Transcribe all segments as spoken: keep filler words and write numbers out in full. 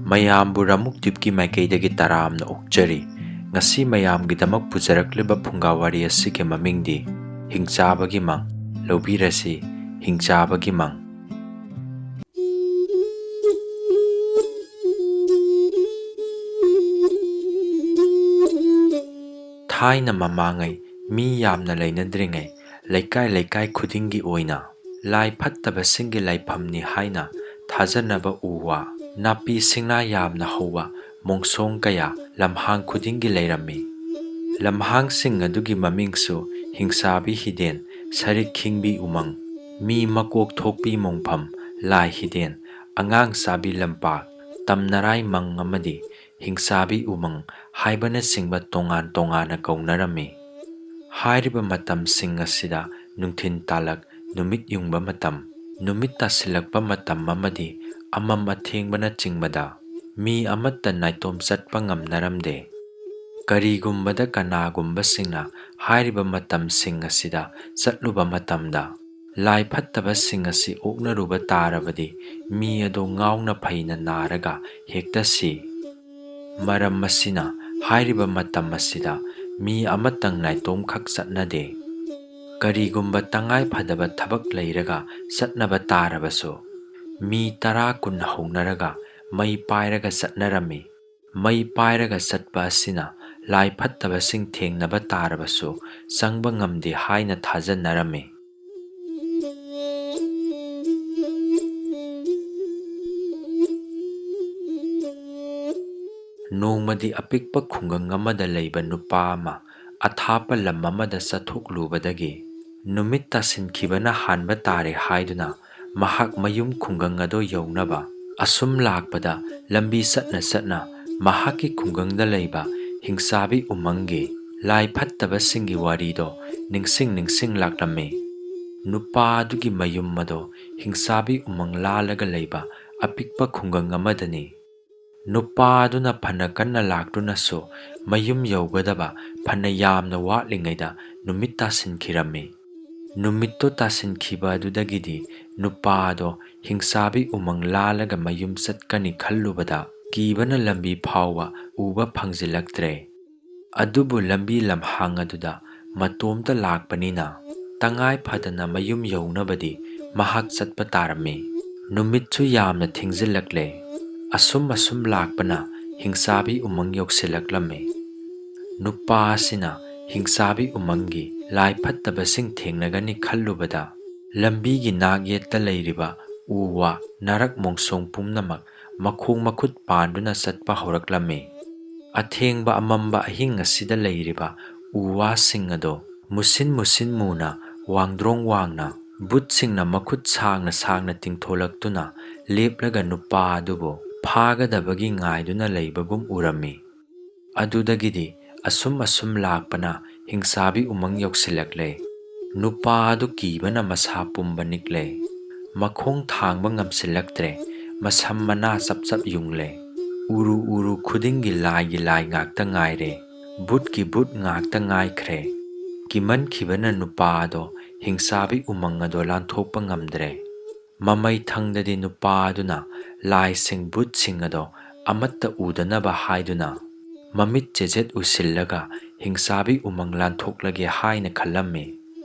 ꯃꯌꯥꯝꯕꯨ ꯔꯥꯃꯨꯛ ꯗꯤꯞꯀꯤ ꯃꯥꯏꯀꯩꯗꯒꯤ ꯇꯔꯥꯝꯅ ꯑꯣꯛꯆꯔꯤ꯫ ꯉꯁꯤ ꯃꯌꯥꯝꯒꯤꯗꯃꯛ ꯄꯨꯖꯔꯛꯂꯤꯕ ꯐꯨꯡꯒꯥ ꯋꯥꯔꯤ ꯑꯁꯤꯒꯤ ꯃꯃꯤꯡꯗꯤ ꯍꯤꯡꯆꯥꯕꯒꯤ ꯃꯪ꯫ ꯂꯧꯕꯤꯔꯁꯤ ꯍꯤꯡꯆꯥꯕꯒꯤ ꯃꯪ꯫ ꯊꯥꯏꯅ ꯃꯃꯥꯡꯉꯩ, ꯃꯤ ꯌꯥꯝꯅ ꯂꯩꯅꯗ꯭ꯔꯤꯉꯩ, ꯂꯩꯀꯥꯏ ꯂꯩꯀꯥꯏ ꯈꯨꯗꯤꯡꯒꯤ ꯑꯣꯏꯅ ꯂꯥꯏ ꯐꯠꯇꯕꯁꯤꯡꯒꯤ ꯂꯥꯏꯐꯝꯅꯤ ꯍꯥꯏꯅ ꯊꯥꯖꯅꯕ ꯎ ꯋꯥ, ꯅꯥꯄꯤ ꯁꯤꯡꯅꯥ ꯌꯥꯝꯅ ꯍꯧꯕ ꯃꯣꯡꯁꯣꯡ ꯀꯌꯥ ꯂꯝꯍꯥꯡ ꯈꯨꯗꯤꯡꯒꯤ ꯂꯩꯔꯝꯃꯤ꯫ ꯂꯝꯍꯥꯡꯁꯤꯡ ꯑꯗꯨꯒꯤ ꯃꯃꯤꯡꯁꯨ ꯍꯤꯡꯁꯥꯕꯤ ꯍꯤꯗꯦꯟ, ꯁꯔꯤꯛ ꯈꯤꯡꯕꯤ ꯎꯃꯪ, ꯃꯤ ꯃꯀꯣꯛ ꯊꯣꯛꯄꯤ ꯃꯣꯡꯐꯝ, ꯂꯥꯏ ꯍꯤꯗꯦꯟ, ꯑꯉꯥꯡ ꯆꯥꯕꯤ ꯂꯝꯄꯥꯛ, ꯇꯝꯅꯔꯥꯏ ꯃꯪ ꯑꯃꯗꯤ ꯍꯤꯡꯁꯥꯕꯤ ꯎꯃꯪ ꯍꯥꯏꯕꯅꯆꯤꯡꯕ ꯇꯣꯉꯥꯟ ꯇꯣꯉꯥꯟꯅ ꯀꯧꯅꯔꯝꯃꯤ꯫ ꯍꯥꯏꯔꯤꯕ ꯃꯇꯝꯁꯤꯡ ꯑꯁꯤꯗ ꯅꯨꯡꯊꯤꯟ ꯇꯥꯂꯛ, ꯅꯨꯃꯤꯠ ꯌꯨꯡꯕ ꯃꯇꯝ, ꯅꯨꯃꯤꯠ ꯇꯥꯁꯤꯜꯂꯛꯄ ꯃꯇꯝ ꯑꯃꯗꯤ ꯑꯃꯝ ꯑꯊꯦꯡꯕꯅꯆꯤꯡꯕꯗ ꯃꯤ ꯑꯃꯠꯇ ꯅꯥꯏꯇꯣꯝ ꯆꯠꯄ ꯉꯝꯅꯔꯝꯗꯦ꯫ ꯀꯔꯤꯒꯨꯝꯕꯗ ꯀꯅꯥꯒꯨꯝꯕꯁꯤꯡꯅ ꯍꯥꯏꯔꯤꯕ ꯃꯇꯝꯁꯤꯡ ꯑꯁꯤꯗ ꯆꯠꯂꯨꯕ ꯃꯇꯝꯗ, ꯂꯥꯏ ꯐꯠꯇꯕꯁꯤꯡ ꯑꯁꯤ ꯑꯣꯛꯅꯔꯨꯕ ꯇꯥꯔꯕꯗꯤ ꯃꯤ ꯑꯗꯨ ꯉꯥꯎꯅ ꯐꯩꯅ ꯅꯥꯔꯒ ꯍꯦꯛꯇ ꯁꯤ꯫ ꯃꯔꯝ ꯑꯁꯤꯅ ꯍꯥꯏꯔꯤꯕ ꯃꯇꯝ ꯑꯁꯤꯗ ꯃꯤ ꯑꯃꯇꯪ ꯅꯥꯏꯇꯣꯝꯈꯛ ꯆꯠꯅꯗꯦ꯫ ꯀꯔꯤꯒꯨꯝꯕ ꯇꯉꯥꯏ ꯐꯗꯕ ꯊꯕꯛ ꯂꯩꯔꯒ ꯆꯠꯅꯕ ꯇꯥꯔꯕꯁꯨ, ꯃꯤ ꯇꯔꯥ ꯀꯨꯟ ꯍꯧꯅꯔꯒ ꯃꯩ ꯄꯥꯏꯔꯒ ꯆꯠꯅꯔꯝꯃꯤ꯫ ꯃꯩ ꯄꯥꯏꯔꯒ ꯆꯠꯄ ꯑꯁꯤꯅ ꯂꯥꯏ ꯐꯠꯇꯕꯁꯤꯡ ꯊꯦꯡꯅꯕ ꯇꯥꯔꯕꯁꯨ ꯆꯪꯕ ꯉꯝꯗꯦ ꯍꯥꯏꯅ ꯊꯥꯖꯅꯔꯝꯃꯤ꯫ ꯅꯣꯡꯃꯗꯤ ꯑꯄꯤꯛꯄ ꯈꯨꯡꯒꯪ ꯑꯃꯗ ꯂꯩꯕ ꯅꯨꯄꯥ ꯑꯃ ꯑꯊꯥꯞꯄ ꯂꯝ ꯑꯃꯗ ꯆꯠꯊꯣꯛꯂꯨꯕꯗꯒꯤ ꯅꯨꯃꯤꯠ ꯇꯥꯁꯤꯟꯈꯤꯕꯅ ꯍꯥꯟꯕ ꯇꯥꯔꯦ ꯍꯥꯏꯗꯨꯅ ꯃꯍꯥꯛ ꯃꯌꯨꯝ ꯈꯨꯡꯒꯪ ꯑꯗꯨ ꯌꯧꯅꯕ ꯑꯁꯨꯝ ꯂꯥꯛꯄꯗ ꯂꯝꯕꯤ ꯆꯠꯅ ꯆꯠꯅ ꯃꯍꯥꯛꯀꯤ ꯈꯨꯡꯒꯪꯗ ꯂꯩꯕ ꯍꯤꯡꯁꯥꯕꯤ ꯎꯃꯪꯒꯤ ꯂꯥꯏ ꯐꯠꯇꯕꯁꯤꯡꯒꯤ ꯋꯥꯔꯤꯗꯣ ꯅꯤꯡꯁꯤꯡ ꯅꯤꯡꯁꯤꯡ ꯂꯥꯛꯂꯝꯃꯤ꯫ ꯅꯨꯄꯥ ꯑꯗꯨꯒꯤ ꯃꯌꯨꯝ ꯑꯗꯣ ꯍꯤꯡꯁꯥꯕꯤ ꯎꯃꯪ ꯂꯥꯜꯂꯒ ꯂꯩꯕ ꯑꯄꯤꯛꯄ ꯈꯨꯡꯒꯪ ꯑꯃꯗꯅꯤ꯫ ꯅꯨꯄꯥ ꯑꯗꯨꯅ ꯐꯅ ꯀꯟꯅ ꯂꯥꯛꯇꯨꯅꯁꯨ ꯃꯌꯨꯝ ꯌꯧꯒꯗꯕ ꯐꯅ ꯌꯥꯝꯅ ꯋꯥꯠꯂꯤꯉꯩꯗ ꯅꯨꯃꯤꯠ ꯇꯥꯁꯤꯟꯈꯤꯔꯝꯃꯤ꯫ ꯅꯨꯃꯤꯠꯇꯨ ꯇꯥꯁꯤꯟꯈꯤꯕ ꯑꯗꯨꯗꯒꯤꯗꯤ ꯅꯨꯄꯥ ꯑꯗꯣ ꯍꯤꯡꯁꯥꯕꯤ ꯎꯃꯪ ꯂꯥꯜꯂꯒ ꯃꯌꯨꯝ ꯆꯠꯀꯅꯤ ꯈꯜꯂꯨꯕꯗ ꯀꯤꯕꯅ ꯂꯝꯕꯤ ꯐꯥꯎꯕ ꯎꯕ ꯐꯪꯖꯤꯜꯂꯛꯇ꯭ꯔꯦ꯫ ꯑꯗꯨꯕꯨ ꯂꯝꯕꯤ ꯂꯝꯍꯥꯡ ꯑꯗꯨꯗ ꯃꯇꯣꯝꯇ ꯂꯥꯛꯄꯅꯤꯅ ꯇꯉꯥꯏ ꯐꯗꯅ ꯃꯌꯨꯝ ꯌꯧꯅꯕꯗꯤ ꯃꯍꯥꯛ ꯆꯠꯄ ꯇꯥꯔꯝꯃꯤ꯫ ꯅꯨꯃꯤꯠꯁꯨ ꯌꯥꯝꯅ ꯊꯦꯡꯖꯤꯜꯂꯛꯂꯦ꯫ ꯑꯁꯨꯝ ꯑꯁꯨꯝ ꯂꯥꯛꯄꯅ ꯍꯤꯡꯆꯥꯕꯤ ꯎꯃꯪ ꯌꯧꯁꯤꯜꯂꯛꯂꯝꯃꯤ꯫ ꯅꯨꯄꯥ ꯑꯁꯤꯅ ꯍꯤꯡꯆꯥꯕꯤ ꯎꯃꯪꯒꯤ ꯂꯥꯏ ꯐꯠꯇꯕꯁꯤꯡ ꯊꯦꯡꯅꯒꯅꯤ ꯈꯜꯂꯨꯕꯗ, ꯂꯝꯕꯤꯒꯤ ꯅꯥꯛ ꯌꯦꯠꯇ ꯂꯩꯔꯤꯕ ꯎ ꯋꯥ, ꯅꯥꯔꯛ ꯃꯣꯡꯁꯣꯡ ꯄꯨꯝꯅꯃꯛ ꯃꯈꯣꯡ ꯃꯈꯨꯠ ꯄꯥꯟꯗꯨꯅ ꯆꯠꯄ ꯍꯧꯔꯛꯂꯝꯃꯤ꯫ ꯑꯊꯦꯡꯕ ꯑꯃꯝꯕ ꯑꯍꯤꯡ ꯑꯁꯤꯗ ꯂꯩꯔꯤꯕ ꯎ ꯋꯥꯁꯤꯡ ꯑꯗꯣ ꯃꯨꯁꯤꯟ ꯃꯨꯁꯤꯟ ꯃꯨꯅ, ꯋꯥꯡꯗ꯭ꯔꯣꯡ ꯋꯥꯡꯅ, ꯕꯨꯠꯁꯤꯡꯅ ꯃꯈꯨꯠ ꯁꯥꯡꯅ ꯁꯥꯡꯅ ꯇꯤꯡꯊꯣꯂꯛꯇꯨꯅ ꯂꯦꯞꯂꯒ ꯅꯨꯄꯥ ꯑꯗꯨꯕꯨ ꯐꯥꯒꯗꯕꯒꯤ ꯉꯥꯏꯗꯨꯅ ꯂꯩꯕꯒꯨꯝ ꯎꯔꯝꯃꯤ꯫ ꯑꯗꯨꯗꯒꯤꯗꯤ ꯑꯁꯨꯝ ꯑꯁꯨꯝ ꯂꯥꯛꯄꯅ ꯍꯤꯡꯆꯥꯕꯤ ꯎꯃꯪ ꯌꯧꯁꯤꯜꯂꯛꯂꯦ꯫ ꯅꯨꯄꯥ ꯑꯗꯨ ꯀꯤꯕꯅ ꯃꯁꯥ ꯄꯨꯝꯕ ꯅꯤꯛꯂꯦ꯫ ꯃꯈꯣꯡ ꯊꯥꯡꯕ ꯉꯝꯁꯤꯜꯂꯛꯇ꯭ꯔꯦ꯫ ꯃꯁꯝ ꯃꯅꯥ ꯆꯞ ꯆꯞ ꯌꯨꯡꯂꯦ꯫ ꯎꯔꯨ ꯎꯔꯨ ꯈꯨꯗꯤꯡꯒꯤ ꯂꯥꯏꯒꯤ ꯂꯥꯏ ꯉꯥꯛꯇ ꯉꯥꯏꯔꯦ꯫ ꯕꯨꯠꯀꯤ ꯕꯨꯠ ꯉꯥꯛꯇ ꯉꯥꯏꯈ꯭ꯔꯦ꯫ ꯀꯤꯃꯟꯈꯤꯕꯅ ꯅꯨꯄꯥ ꯑꯗꯣ ꯍꯤꯡꯆꯥꯕꯤ ꯎꯃꯪ ꯑꯗꯣ ꯂꯥꯟꯊꯣꯛꯄ ꯉꯝꯗ꯭ꯔꯦ꯫ ꯃꯃꯩ ꯊꯪꯗꯗꯤ ꯅꯨꯄꯥ ꯑꯗꯨꯅ ꯂꯥꯏꯁꯤꯡ ꯕꯨꯠꯁꯤꯡ ꯑꯗꯣ ꯑꯃꯠꯇ ꯎꯗꯅꯕ ꯍꯥꯏꯗꯨꯅ ꯃꯃꯤꯠ ꯆꯦꯖꯦꯠ ꯎꯏꯁꯤꯜꯂꯒ ꯍꯤꯡꯆꯥꯕꯤ ꯎꯃꯪ ꯂꯥꯟꯊꯣꯛꯂꯒꯦ ꯍꯥꯏꯅ ꯈꯜꯂꯝꯃꯤ꯫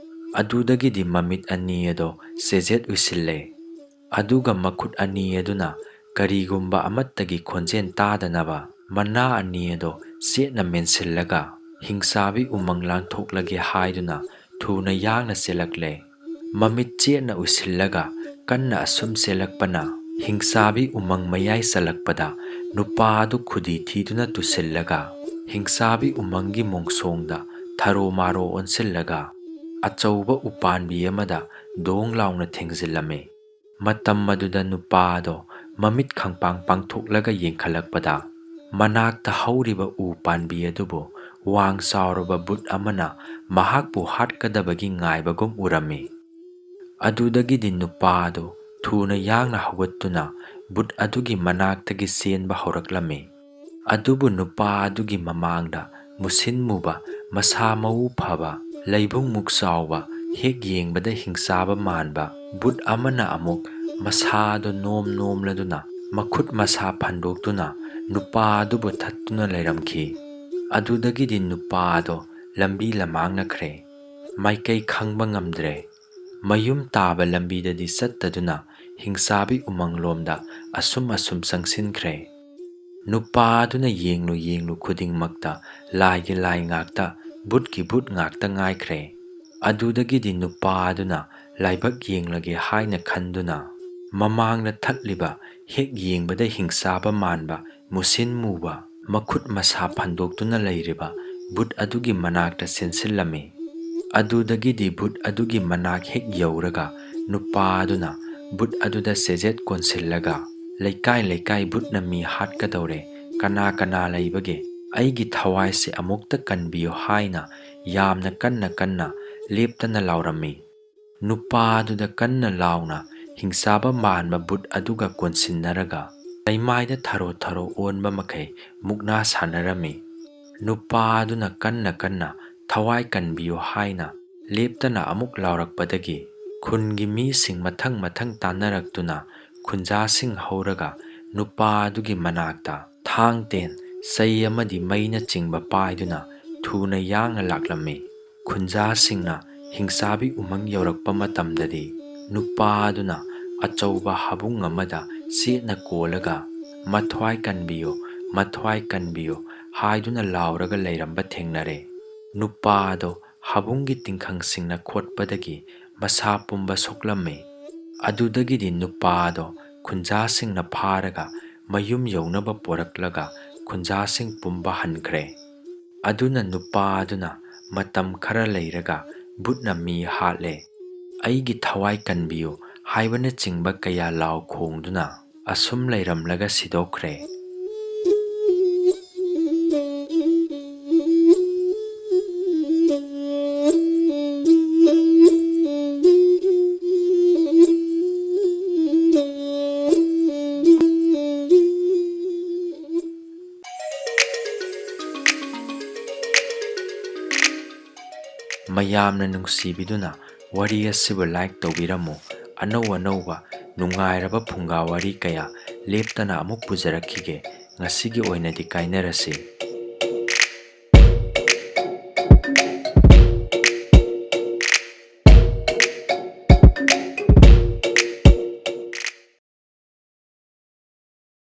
ꯑꯗꯨꯗꯒꯤꯗꯤ ꯃꯃꯤꯠ ꯑꯅꯤ ꯑꯗꯣ ꯆꯦꯖꯦꯠ ꯎꯏꯁꯤꯜꯂꯦ꯫ ꯑꯗꯨꯒ ꯃꯈꯨꯠ ꯑꯅꯤ ꯑꯗꯨꯅ ꯀꯔꯤꯒꯨꯝꯕ ꯑꯃꯠꯇꯒꯤ ꯈꯣꯟꯖꯦꯜ ꯇꯥꯗꯅꯕ ꯃꯅꯥ ꯑꯅꯤ ꯑꯗꯣ ꯆꯦꯠꯅ ꯃꯦꯟꯁꯤꯜꯂꯒ ꯍꯤꯡꯆꯥꯕꯤ ꯎꯃꯪ ꯂꯥꯟꯊꯣꯛꯂꯒꯦ ꯍꯥꯏꯗꯨꯅ ꯊꯨꯅ ꯌꯥꯡꯅ ꯆꯦꯜꯂꯛꯂꯦ꯫ ꯃꯃꯤꯠ ꯆꯦꯠꯅ ꯎꯏꯁꯤꯜꯂꯒ ꯀꯟꯅ ꯑꯁꯨꯝ ꯆꯦꯜꯂꯛꯄꯅ ꯍꯤꯡꯆꯥꯕꯤ ꯎꯃꯪ ꯃꯌꯥꯏ ꯆꯜꯂꯛꯄꯗ ꯅꯨꯄꯥ ꯑꯗꯨ ꯈꯨꯗꯤ ꯊꯤꯗꯨꯅ ꯇꯨꯁꯤꯜꯂꯒ ꯍꯤꯡꯆꯥꯕꯤ ꯎꯃꯪꯒꯤ ꯃꯣꯡꯁꯣꯡꯗ ꯊꯔꯣ ꯃꯥꯔꯣ ꯑꯣꯟꯁꯤꯜꯂꯒ ꯑꯆꯧꯕ ꯎꯄꯥꯟꯕꯤ ꯑꯃꯗ ꯗꯣꯡ ꯂꯥꯎꯅ ꯊꯦꯡꯖꯤꯜꯂꯝꯃꯤ꯫ ꯃꯇꯝ ꯑꯗꯨꯗ ꯅꯨꯄꯥ ꯑꯗꯣ ꯃꯃꯤꯠ ꯈꯪꯄꯥꯡ ꯄꯥꯡꯊꯣꯛꯂꯒ ꯌꯦꯡꯈꯠꯂꯛꯄꯗ ꯃꯅꯥꯛꯇ ꯍꯧꯔꯤꯕ ꯎ ꯄꯥꯟꯕꯤ ꯑꯗꯨꯕꯨ ꯋꯥꯡ ꯆꯥꯎꯔꯕ ꯕꯨꯠ ꯑꯃꯅ ꯃꯍꯥꯛꯄꯨ ꯍꯥꯠꯀꯗꯕꯒꯤ ꯉꯥꯏꯕꯒꯨꯝ ꯎꯔꯝꯃꯤ꯫ ꯑꯗꯨꯗꯒꯤꯗꯤ ꯅꯨꯄꯥ ꯑꯗꯨ ꯊꯨꯅ ꯌꯥꯡꯅ ꯍꯧꯒꯠꯇꯨꯅ ꯕꯨꯠ ꯑꯗꯨꯒꯤ ꯃꯅꯥꯛꯇꯒꯤ ꯆꯦꯟꯕ ꯍꯧꯔꯛꯂꯝꯃꯤ꯫ ꯑꯗꯨꯕꯨ ꯅꯨꯄꯥ ꯑꯗꯨꯒꯤ ꯃꯃꯥꯡꯗ ꯃꯨꯁꯤꯟ ꯃꯨꯕ, ꯃꯁꯥ ꯃꯎ ꯐꯕ, ꯂꯩꯕꯨꯡꯃꯨꯛ ꯆꯥꯎꯕ, ꯍꯦꯛ ꯌꯦꯡꯕꯗ ꯍꯤꯡꯆꯥꯕ ꯃꯥꯟꯕ ꯕꯨꯠ ꯑꯃꯅ ꯑꯃꯨꯛ ꯃꯁꯥꯗꯣ ꯅꯣꯝ ꯅꯣꯝꯂꯗꯨꯅ ꯃꯈꯨꯠ ꯃꯁꯥ ꯐꯟꯗꯣꯛꯇꯨꯅ ꯅꯨꯄꯥ ꯑꯗꯨꯕꯨ ꯊꯠꯇꯨꯅ ꯂꯩꯔꯝꯈꯤ꯫ ꯑꯗꯨꯗꯒꯤꯗꯤ ꯅꯨꯄꯥ ꯑꯗꯣ ꯂꯝꯕꯤ ꯂꯃꯥꯡꯅꯈ꯭ꯔꯦ꯫ ꯃꯥꯏꯀꯩ ꯈꯪꯕ ꯉꯝꯗ꯭ꯔꯦ꯫ ꯃꯌꯨꯝ ꯇꯥꯕ ꯂꯝꯕꯤꯗꯗꯤ ꯆꯠꯇꯗꯨꯅ ꯍꯤꯡꯆꯥꯕꯤ ꯎꯃꯪꯂꯣꯝꯗ ꯑꯁꯨꯝ ꯑꯁꯨꯝ ꯆꯪꯁꯤꯟꯈ꯭ꯔꯦ꯫ ꯅꯨꯄꯥ ꯑꯗꯨꯅ ꯌꯦꯡꯂꯨ ꯌꯦꯡꯂꯨ ꯈꯨꯗꯤꯡꯃꯛꯇ ꯂꯥꯏꯒꯤ ꯂꯥꯏ ꯉꯥꯛꯇ, ꯚꯨꯠꯀꯤ ꯚꯨꯠ ꯉꯥꯛꯇ ꯉꯥꯏꯈ꯭ꯔꯦ꯫ ꯑꯗꯨꯗꯒꯤꯗꯤ ꯅꯨꯄꯥ ꯑꯗꯨꯅ ꯂꯥꯏꯕꯛ ꯌꯦꯡꯂꯒꯦ ꯍꯥꯏꯅ ꯈꯟꯗꯨꯅ ꯃꯃꯥꯡꯗ ꯊꯠꯂꯤꯕ ꯍꯦꯛ ꯌꯦꯡꯕꯗ ꯍꯤꯡꯆꯥꯕ ꯃꯥꯟꯕ, ꯃꯨꯁꯤꯟ ꯃꯨꯕ, ꯃꯈꯨꯠ ꯃꯁꯥ ꯐꯟꯗꯣꯛꯇꯨꯅ ꯂꯩꯔꯤꯕ ꯚꯨꯠ ꯑꯗꯨꯒꯤ ꯃꯅꯥꯛꯇ ꯆꯦꯟꯁꯤꯜꯂꯝꯃꯤ꯫ ꯑꯗꯨꯗꯒꯤꯗꯤ ꯚꯨꯠ ꯑꯗꯨꯒꯤ ꯃꯅꯥꯛ ꯍꯦꯛ ꯌꯧꯔꯒ ꯅꯨꯄꯥ ꯑꯗꯨꯅ ꯚꯨꯠ ꯑꯗꯨꯗ ꯆꯦꯖꯦꯠ ꯀꯣꯟꯁꯤꯜꯂꯒ, "ꯂꯩꯀꯥꯏ ꯂꯩꯀꯥꯏ ꯚꯨꯠꯅ ꯃꯤ ꯍꯥꯠꯀꯗꯧꯔꯦ, ꯀꯅꯥ ꯀꯅꯥ ꯂꯩꯕꯒꯦ? ꯑꯩꯒꯤ ꯊꯋꯥꯏꯁꯦ ꯑꯃꯨꯛꯇ ꯀꯟꯕꯤꯌꯨ" ꯍꯥꯏꯅ ꯌꯥꯝꯅ ꯀꯟꯅ ꯀꯟꯅ ꯂꯦꯞꯇꯅ ꯂꯥꯎꯔꯝꯃꯤ꯫ ꯅꯨꯄꯥ ꯑꯗꯨꯗ ꯀꯟꯅ ꯂꯥꯎꯅ ꯍꯤꯡꯆꯥꯕ ꯃꯥꯟꯕ ꯚꯨꯠ ꯑꯗꯨꯒ ꯀꯣꯟꯁꯤꯟꯅꯔꯒ ꯂꯩꯃꯥꯏꯗ ꯊꯔꯣ ꯊꯔꯣ ꯑꯣꯟꯕ ꯃꯈꯩ ꯃꯨꯛꯅꯥ ꯁꯥꯟꯅꯔꯝꯃꯤ꯫ ꯅꯨꯄꯥ ꯑꯗꯨꯅ ꯀꯟꯅ ꯀꯟꯅ "ꯊꯋꯥꯏ ꯀꯟꯕꯤꯌꯨ" ꯍꯥꯏꯅ ꯂꯦꯞꯇꯅ ꯑꯃꯨꯛ ꯂꯥꯎꯔꯛꯄꯗꯒꯤ ꯈꯨꯟꯒꯤ ꯃꯤꯁꯤꯡ ꯃꯊꯪ ꯃꯊꯪ ꯇꯥꯟꯅꯔꯛꯇꯨꯅ ꯈꯨꯟꯖꯥꯁꯤꯡ ꯍꯧꯔꯒ ꯅꯨꯄꯥ ꯑꯗꯨꯒꯤ ꯃꯅꯥꯛꯇ ꯊꯥꯡ ꯇꯦꯟ, ꯆꯩ ꯑꯃꯗꯤ ꯃꯩꯅꯆꯤꯡꯕ ꯄꯥꯏꯗꯨꯅ ꯊꯨꯅ ꯌꯥꯡꯅ ꯂꯥꯛꯂꯝꯃꯤ꯫ ꯈꯨꯟꯖꯥꯁꯤꯡꯅ ꯍꯤꯡꯆꯥꯕꯤ ꯎꯃꯪ ꯌꯧꯔꯛꯄ ꯃꯇꯝꯗꯗꯤ ꯅꯨꯄꯥ ꯑꯗꯨꯅ ꯑꯆꯧꯕ ꯍꯥꯕꯨꯡ ꯑꯃꯗ ꯆꯦꯠꯅ ꯀꯣꯜꯂꯒ "ꯃꯊ꯭ꯋꯥꯏ ꯀꯟꯕꯤꯌꯨ, ꯃꯊ꯭ꯋꯥꯏ ꯀꯟꯕꯤꯌꯨ" ꯍꯥꯏꯗꯨꯅ ꯂꯥꯎꯔꯒ ꯂꯩꯔꯝꯕ ꯊꯦꯡꯅꯔꯦ꯫ ꯅꯨꯄꯥ ꯑꯗꯣ ꯍꯥꯕꯨꯡꯒꯤ ꯇꯤꯡꯈꯪꯁꯤꯡꯅ ꯈꯣꯠꯄꯗꯒꯤ ꯃꯁꯥ ꯄꯨꯝꯕ ꯁꯣꯛꯂꯝꯃꯤ꯫ ꯑꯗꯨꯗꯒꯤꯗꯤ ꯅꯨꯄꯥ ꯑꯗꯣ ꯈꯨꯟꯖꯥꯁꯤꯡꯅ ꯐꯥꯔꯒ ꯃꯌꯨꯝ ꯌꯧꯅꯕ ꯄꯣꯔꯛꯂꯒ ꯈꯨꯟꯖꯥꯁꯤꯡ ꯄꯨꯝꯕ ꯍꯟꯈ꯭ꯔꯦ꯫ ꯑꯗꯨꯅ ꯅꯨꯄꯥ ꯑꯗꯨꯅ ꯃꯇꯝ ꯈꯔ ꯂꯩꯔꯒ ꯚꯨꯠꯅ ꯃꯤ ꯍꯥꯠꯂꯦ, "ꯑꯩꯒꯤ ꯊꯋꯥꯏ ꯀꯟꯕꯤꯌꯨ" ꯍꯥꯏꯕꯅꯆꯤꯡꯕ ꯀꯌꯥ ꯂꯥꯎ ꯈꯣꯡꯗꯨꯅ ꯑꯁꯨꯝ ꯂꯩꯔꯝꯂꯒ ꯁꯤꯗꯣꯛꯈ꯭ꯔꯦ꯫ ꯃꯌꯥꯝꯅ ꯅꯨꯡꯁꯤꯕꯤꯗꯨꯅ ꯋꯥꯔꯤ ꯑꯁꯤꯕꯨ like ꯇꯧꯕꯤꯔꯝꯃꯨ꯫ ꯑꯅꯧ ꯑꯅꯧꯕ ꯅꯨꯡꯉꯥꯏꯔꯕ ꯐꯨꯡꯒꯥ ꯋꯥꯔꯤ ꯀꯌꯥ ꯂꯦꯞꯇꯅ ꯑꯃꯨꯛ ꯄꯨꯖꯔꯛꯈꯤꯒꯦ꯫ ꯉꯁꯤꯒꯤ ꯑꯣꯏꯅꯗꯤ ꯀꯥꯏꯅꯔꯁꯤ꯫